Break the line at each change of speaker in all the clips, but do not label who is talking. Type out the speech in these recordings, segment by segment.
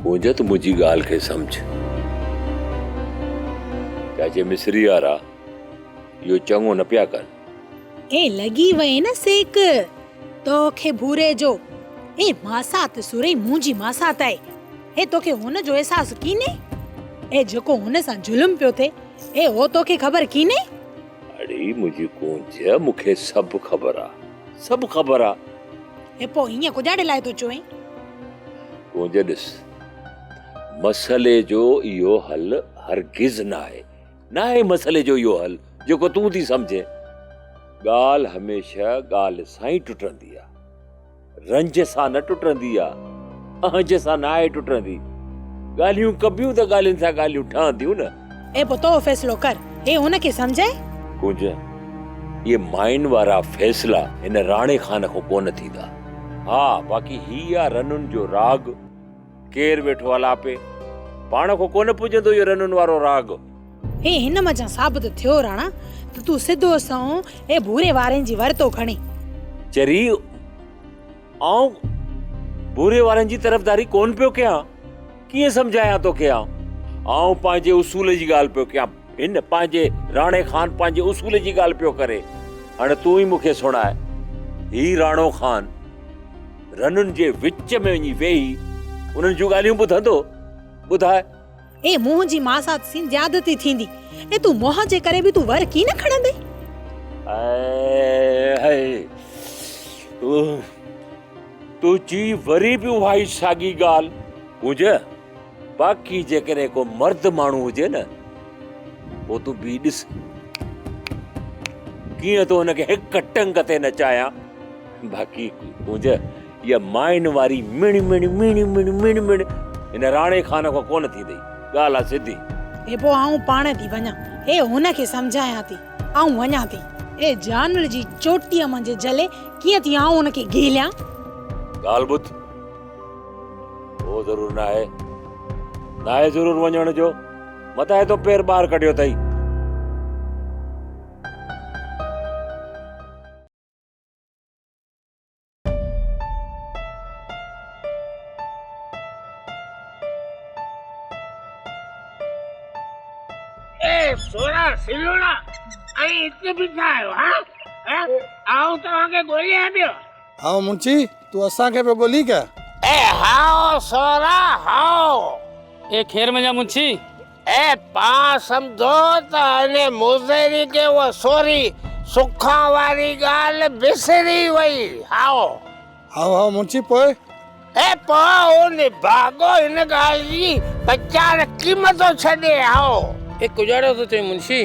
ڪونج تون منهنجي ڳالهه کي سمجهه. چاچي مصري وارا اهو چڱو نه پيا ڪن.
اي لڳي وئين نه سيڪ توکي ڀوري جو. اي ماسات سورهي منهنجي ماسات آهي. اي توکي هن جو احساس ڪينهي؟ اي جيڪو هن سان ظلم پيو ٿئي اي هو توکي خبر ڪينهي؟
اڙي منهنجي ڪونج مون کي سڀ خبر آ سڀ خبر آ.
اي پوء هيئن ڪجاڙي لاء ٿو چوين؟
ڪونج ڏس مسئلي جو اهو حل هرگز ناهي ناهي مسئلي جو اهو حل جيڪو تون ٿي سمجهين. ڳالهه هميشه ڳالهه سان ئي ٽٽندي آ. رنج سان نه ٽٽندي آ، اهنج سان ناهي ٽٽندي. ڳالهيون ڪبيون ته ڳالهين سان ڳالهيون ٺهنديون نه.
اي پوء تو فيصلو ڪر، هي هن کي سمجهائي.
ڪونج، اهي ماين وارا فيصلا هن راڻي خان کان ڪونه ٿيندا. ها، باقي هي آ رنن جو راڳ، ڪير ويٺو آلاپي. پاڻ کان ڪونه پڄندو اهو رنن وارو راڳ.
هي هن منجهان ثابت ٿيو راڻا ته تون سڌو سنئون هي ڀوري وارن جي ور ٿو کڻين.
چري، آئون ڀوري وارن جي طرفداري ڪونه پيو ڪيان. ڪيئن سمجهايان توکي آئون؟ آئون پنهنجي اصول جي ڳالهه پيو ڪيان. هن پنهنجي راڻي خان پنهنجي اصول جي ڳالهه پيو ڪري. هاڻي تون ئي مون کي سڻاء، هي راڻو خان رنن جي وچ ۾ وڃي ويهي انهن جون ڳالهيون ٻڌندو؟ ٻڌاء.
اي منهن جي ماسات سين زيادتي ٿيندي. اي تون منهن جي ڪري به تون ور ڪين کڻندين؟
هاء هاء تنهنجي وري به اها ئي ساڳي ڳالهه. ڪونج، باقي جيڪڏهن ڪو مرد ماڻهو هجي نه، پوء تون بيهي ڏس ڪيئن ٿو هن کي هڪ ٽنگ تي نچايان. باقي ڪونج، اها ماين واري مڻ مڻ مڻ مڻ مڻ مڻ هن راڻي خان کان ڪونه ٿيندئي. ڳالهه آ سڌي.
اي پوء آئون پاڻ ٿي وڃان. اي هن کي سمجهايان ٿي. آئون وڃان ٿي. اي جانل جي چوٽيء منجهه جهلي ڪيئن ٿي آئون هن کي گهيليان.
ڳالهه ٻڌ. ڪو ضرور ناهي. ناهي ضرور وڃڻ جو. متان هتو پير ٻاهر ڪڍيو اٿئي.
اي سورا سلوڙا ۽ هتي بيٺا آهيو ها ها آئون توهان کي ڳوليان پيو.
هائو منشي تون اسان کي پيو ڳولين ڪيا؟
اي هائو سورا هائو.
اي خير منجا منشي.
اي پاڻ سمجهو ته ان مزيري کي اها سوري سکان واري ڳالهه وسري وئي. هائو.
هائو هائو منشي پوء؟
اي پوء ان ڀاڳو هن ڳالهه جي پچار قيمت ٿو ڇڏي. هائو.
اي ڪجاڙو ٿو چئين منشي؟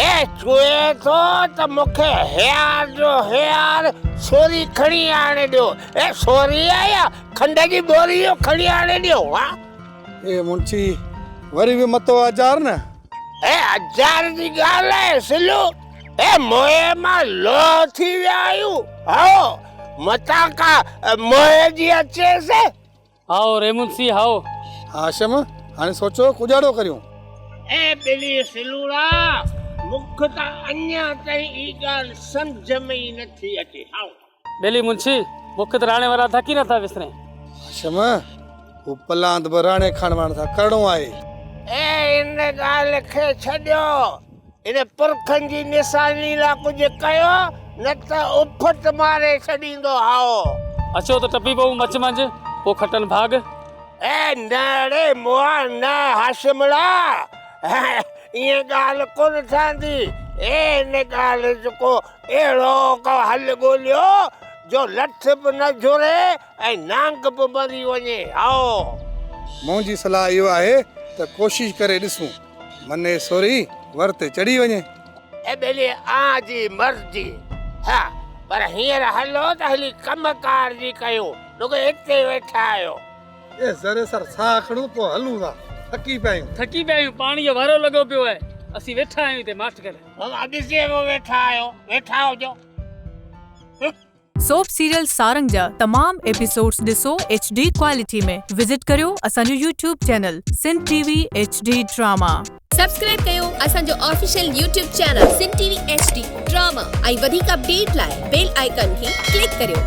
اي چوي ٿو ته مون کي هيار جو هيار سوري کڻي آڻي ڏيو. اي سوري آهي يا کنڊ جي ٻوري اهو کڻي آڻي ڏيو. ها.
اي منشي وري به متو اجار نه.
اي اجار جي ڳالهه آهي سلو. اي موهي مان لوهه ٿي ويا آهيون. هائو متان ڪا موهي جي اچيس.
هائو ري منشي هائو.
هاشم هاڻي سوچو ڪجاڙو ڪريون.
اي ٻلي سلوڙا مون کي ته اڃا تائين اي ڳالهه سمجهه ۾ ئي نٿي اچي. هائو.
ٻيلي منشي، مون کي ته راڻي وارا ڌڪ ئي نٿا وسرين.
هاشم، هو پلاند به راڻي خان وارن سان ڪرڻو آهي.
اي ان ڳالهه کي ڇڏيو. ان پرکن جي نشاني لاء ڪجهه ڪيو نه ته اڦٽ ماري ڇڏيندو هائو.
اچو ته ٽپي پئون مچ منجهه، پوء کٽن ڀاڳ.
اي نه ڙي مئا نه هاشمڙا، ائين ڳالهه ڪونه ٺهندي. اي ان ڳالهه جو ڪو اهڙو ڪو حل ڳوليو جو لٺ به نه جهري ۽ نانگ به مري وڃي. هائو!
منهنجي صلاح اهو آهي ته ڪوشش ڪري ڏسون، مني سوري ور تي چڙهي وڃي.
اي ٻيلي آن جي مرضي. ها، پر هينئر هلو ته هلي ڪم ڪار جي ڪيون، رڳو هتي ويٺا آهيو.
اي ذري سر ساهه کڻون پوء هلون ٿا، ٿڪي پيا آهيون.
ٿڪي پيا آهيون، پاڻي جو وارو لڳو پيو آهي، اسين ويٺا آهيون هتي ماٺ ڪري.
بابا ڏسي به ويٺا آهيو، ويٺا هجو.
سوپ سيريل سارنگ جا تمام ايپيسوڊز ڏسو ايڇ ڊي ڪوالٽي ۾ وزٽ ڪريو اسان جو YouTube channel Sindh T V H D drama.
Subscribe ڪيو اسان جو official YouTube channel Sindh T V H D drama ۽ وڌيڪ اپڊيٽ لاء بيل آئيڪان کي ڪلڪ ڪريو.